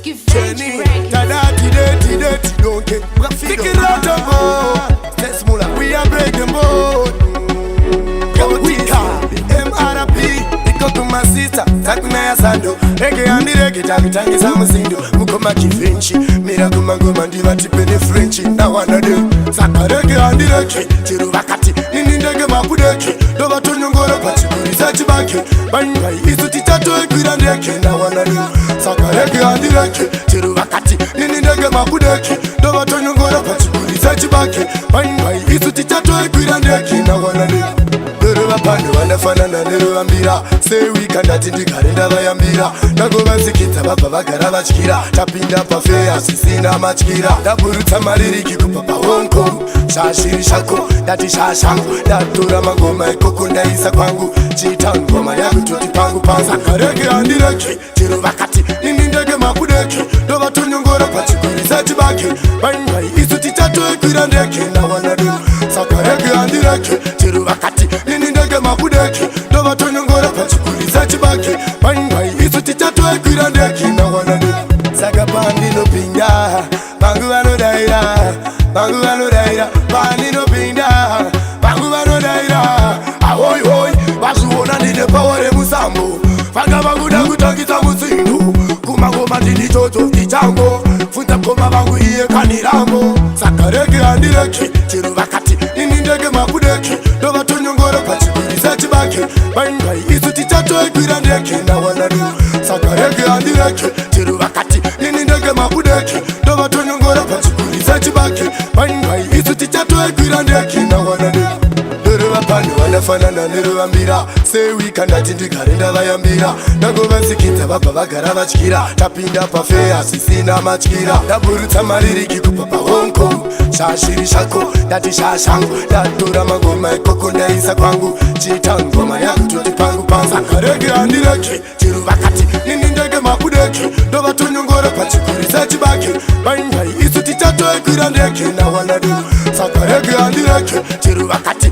Givenchy Records. Tadati deti deti donke. Fikiratombo. Sesmula. We are breaking board. Wika MRP iko kumasista takunaya sando rege handirege takutangisa musindo mukoma Givenchy mira kumangoma ndivatipe nefrench ndawanade saka rege handirege chero vakati nini ndege makudeke ndovatonyongora pachigurisa chibake baibai isu tichatoikwira ndeke ndawanade saka rege handirege chero vakati nini ndege makudeke ndovatonyongora pachigurisa chibake baibai isu tichatoikwira ndeke ndawanade Dereva pano vanafanana neruvambira sewika ndati ndigare ndavayambira ndagovasikidza vabva vagara vatyira tapinda pafeya zvisina matyira ndaburutsa maririki kubva paHong Kong shashiri shako ndati shashangu ndatora mangoma ikoko ndaisa kwangu chita ngoma yakutoti pangu pangu saka rege handireke chero vakati nini ndege makudeke ndovatonyongora pachigurisa chibake baibai isu tichatoikwira ndeke ndawanade saka rege handireke chero vakati nini ndege makudeke ndovatonyongora pachigurisa chibake baibai isu tichatoikwira ndeke ndawanade saka pandinopinda vangu vanodaira, vangu vanodaira pandinopinda, vangu vanodaira ahoihoi vazviona ndine power remusambo vanga vakuda kutangisa musindu kumangoma ndini chocho ndichango funza mukoma vangu iye kanirambo saka rege handireke chero vakati nini ndege makudeke ndovatonyongora pachigurisa chibake baibai isu tichatoikwira ndeke ndawanadu saka rege handireke chero vakati nini ndege makudeke ndovatonyongora pachigurisa chibake baibai isu tichatoikwira ndeke ndawanadu dereva pano vanafanana neruvambira sewika ndati ndigare ndavayambira ndagovasikidza vabva vagara vatyira tapinda pafeya zvisina matyira ndaburutsa maririki kubva paHong Kong shashiri shako ndati shashangu ndatora mangoma ikoko ndaisa kwangu chita ngoma yakutoti pangu pangu saka rege handireke chero vakati nini ndege makudeke ndovatonyongora pachigurisa chibake baibai isu tichatoikwira ndeke ndawanadu saka rege handireke chero vakati